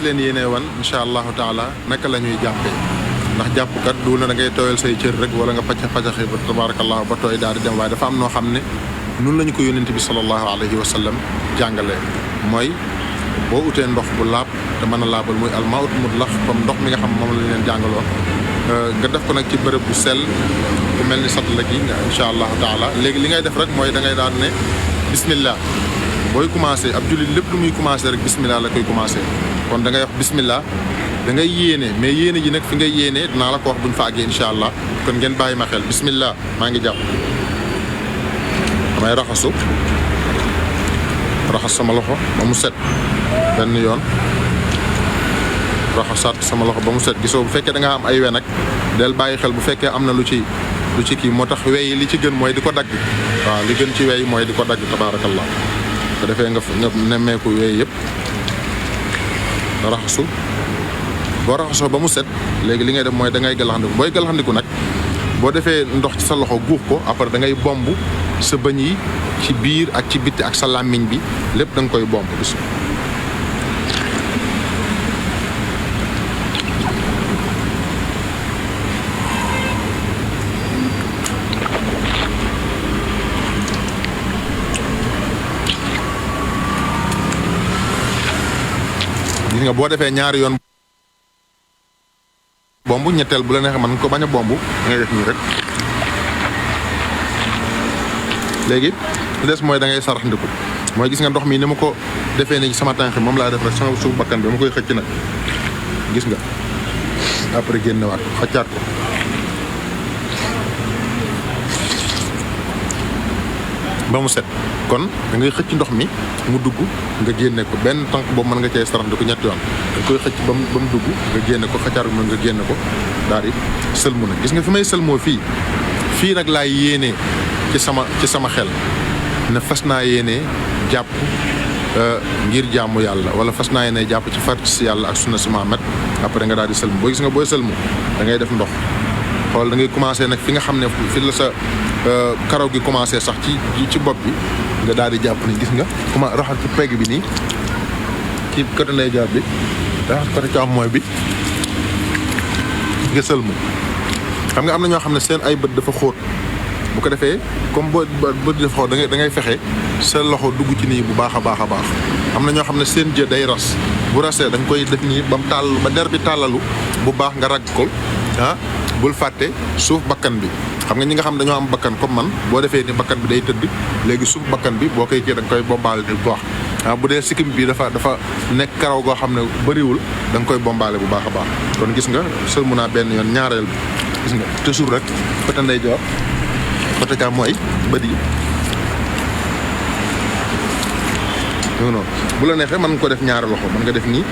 leen yéene wan incha allahu taala naka la ñuy jàppee ndax jàppkat du na da ngay tooyal say cër rek wala nga paccax paccaxi ba tabarakallah ba tooy daal di dem waaye dafa am noo xam ne nun la ñu ko yónnent bi sallallahu alayhi wa sallam jàngalee mooy boo utee ndox bu laab te mën a laabal muy almaut mutlax comme ndox mi nga xam moom lañ leen jàngaloon nga def ko nag ci bërëb bu sell bu mel ni sat la gi nga incha allahu taala léegi li ngay def rek mooy da ngay daan ne bismillah booy commencé ab jullit lépp lu muy commencé rek bismillah la koy commencé kon da ngay wax bismillah da ngay yéene mais yéene ji nag fi ngay yéene dinaa la ko wax buñ fa àggee incha allah kon ngeen bàyyi ma xel bismillah maa ngi jàpp damay raxas sama loxo ba mu set benn yoon raxasaat sama loxo ba mu set gisoo bu fekkee da nga am ay we nag del bàyyi xel bu fekkee am na lu ci kii moo tax wey li ci gën mooy di ko dagg waaw li gën ci wey mooy di ko dagg tabaarakallah ko defee nga nemmeeku wey yëpp raxasu boo raxasoo ba mu set léegi li ngay def mooy da ngay galaxandiku booy galaxandiku nag boo defee ndox ci sa loxo guux ko après da ngay bomb sa bëñ yi ci biir ak ci bitti ak sa làmmiñ bi lépp da nga koy bomb gis nga boo defee ñaari yoon bomb ñetteel bu la neexee mën nga ko bañ a bomb ngay def nii rek léegi li des mooy da ngay sarax ndiku mooy gis nga ndox mi ni ma ko defee ni sama tànk moom laa def rek sama suuf bakkan bi ma koy xëcc nag gis nga après génnewaat ko xëccaat ko ba mu set kon da ngay xëcc ndox mi mu dugg nga génne ko benn tànk boobu mën nga cee sarax ndiku ñetti yoon da koy xëcc ba mu dugg nga génne ko xëccaat ko nga génne ko daal di sëlmu nag gis nga fi may sëlmoo fii nag laay yéenee ci sama xel ne fas naa yéene jàpp ngir jaamu yàlla wala fas naa yéene jàpp ci far si yàlla ak sunna si Muhammad après nga daal di sëlmu boo gis nga booy sëlmu da ngay def ndox xool da ngay commencé nag fi nga xam ne fi la sa karaw gi commencé sax ci bopp bi nga daal di jàpp ni gis nga commencé raxas ci pegg bi nii ci côté ndeyjoor bi raxas côté càmmooñ bi nga sëlmu xam nga am na ñoo xam ne seen ay bët dafa xóot bu ko defee comme bët dafa xóot da ngay fexe sa loxo dugg ci nii bu baax a baax a baax am na ñoo xam ne seen jë day ras bu rasee da nga koy def nii ba mu tàll ba der bi tàllalu bu baax nga ragg ko bul fàtte suuf bakkan bi xam nga ñi nga xam dañoo am bakkan comme man boo defee ni bakkan bi day tëdd léegi suuf bakkan bi boo koy kii da nga koy bombaale bu baax bu dee sikkim bi dafa nekk karaw goo xam ne bëriwul da nga koy bombaale bu baax a baax kon gis nga sëlmu naa benn yoon ñaareel bi gis nga toujours rek côté ndeyjoor côté ka mooy bët yi noonu bu la neexee mën nga ko def ñaari loxo mën nga def nii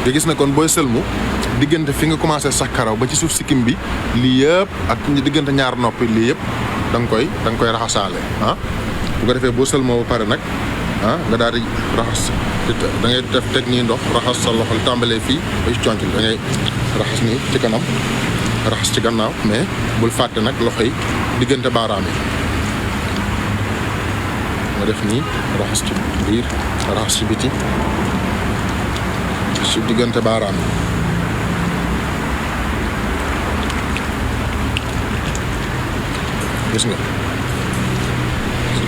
nga gis na kon booy sëlmu diggante fi nga commencé sax karaw ba ci suuf sikkim bi lii yëpp ak diggante ñaar noppi lii yëpp da nga koy raxasaale bu ko defee boo sëlmoo ba pare nag nga daal di raxas da ngay def teg nii ndox raxas sa loxo tàmbalee fii ba ci conc da ngay raxas nii ci kanam raxas ci gannaaw mais bul fàtte nag loxo yi diggante baaraam yi nga def nii raxas ci biir raxas ci biti ci diggante baaraam yi gis nga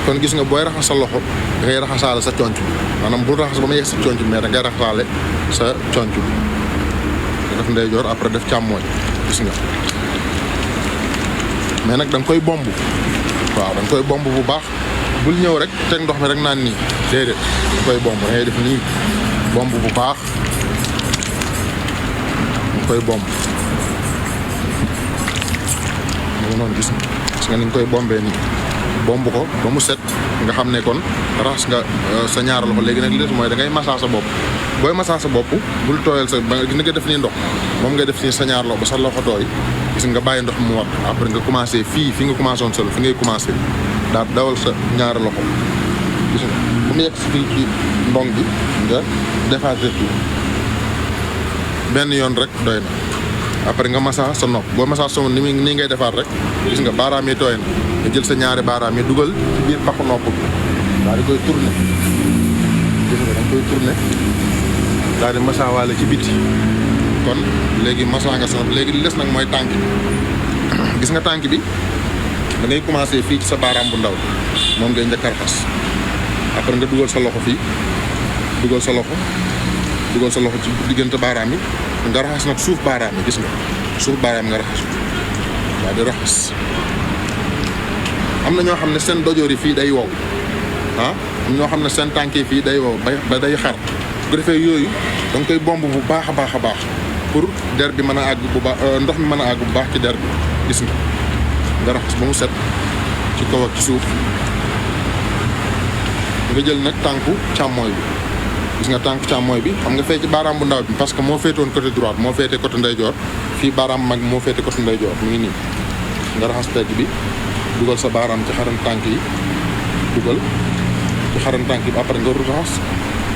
kon gis nga booy raxas sa loxo da ngay raxasaale sa conc bi maanaam bul raxas ba ma yegg sa conc bi mais da ngay raxasaale sa conc bi nga def ndeyjoor après def càmmooñ gis nga mais nag da nga koy bomb waaw da nga koy bomb bu baax bul ñëw rek teg ndox mi rek naan nii déedéet da koy bomb da ngay def nii bomb bu baax da koy bomb moom noonu gis nga ni nga koy bombee nii bomb ko ba mu set nga xam ne kon raxas nga sa ñaar loxo léegi nag li des mooy da ngay masaa sa bopp booy masaa sa bopp bul tooyal sa ba nga def nii ndox moom ngay def nii sa ñaar loxo ba sa loxo tooy gis nga bàyyi ndox mu war après nga commencé fi nga commencé woon solo fi ngay commencé daal dawal sa ñaari loxo gis nga bu mu yegg si fii ci ndong bi nga defaat tout benn yoon rek doy na après nga massa sa nopp boo massa sa ni nii ngay defaat rek gis nga baaraam yi tooy na nga jël sa ñaari baaraam yi dugal ci biir paxu nopp bi daal di koy tourner gis nga da nga koy tourner daal di massa waale ci biti kon léegi massa nga sa léegi li des nag mooy tànk bi gis nga tànk bi da ngay commencer fii ci sa baaraam bu ndaw moom ngay njëkk a raxas après nga dugal sa loxo fii dugal sa loxo ci diggante baaraam yi nga raxas nag suuf baaraam yi gis nga suuf baaraam nga raxas daal di raxas am na ñoo xam ne seen dojoor yi fii day wow am ñoo xam ne seen tànk yi fii day wow ba day xar bu ko defee yooyu da nga koy bomb bu baax a baax a baax pour der bi mën a àgg bu baax ndox mi mën a àgg bu baax ci der bi gis nga raxas ba mu set ci kaw ak ci suuf nga jël nag tànku càmmooy bi gis nga tànku càmmooy bi xam nga fee ci baaraam bu ndaw bi parce que moo féetoon côté droite moo féete côté ndeyjoor fii baaraam mag moo féete côté ndeyjoor mu ngi nii nga raxas pegg bi dugal sa baaraam ci xaran tànk yi dugal ci xaran tànk yi après nga raxas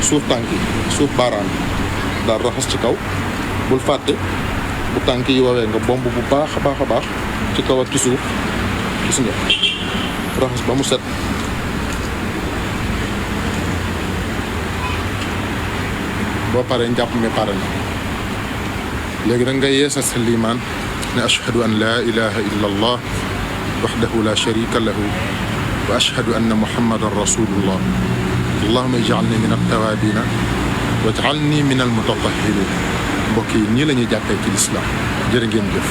suuf tànk yi suuf baaraam daal raxas ci kaw bul fàtte bu tànk yi woowee nga bomb bu baax a baax a baax ci kaw ak ci suuf gis nga raxas ba mu set boo paree njàpp mi pare na léegi nag nga yeesal sa liimaan ne ashhadu an laa ilaha illa allah waxdahu la sharika lahu wa ashhadu anna muhammadan rasulullah allahuma ij'alni min at-tawaabina waj'alni min al-mutatahhirin mbokk yi nii la ñuy jàppee ci lislaam jërë ngeen jëf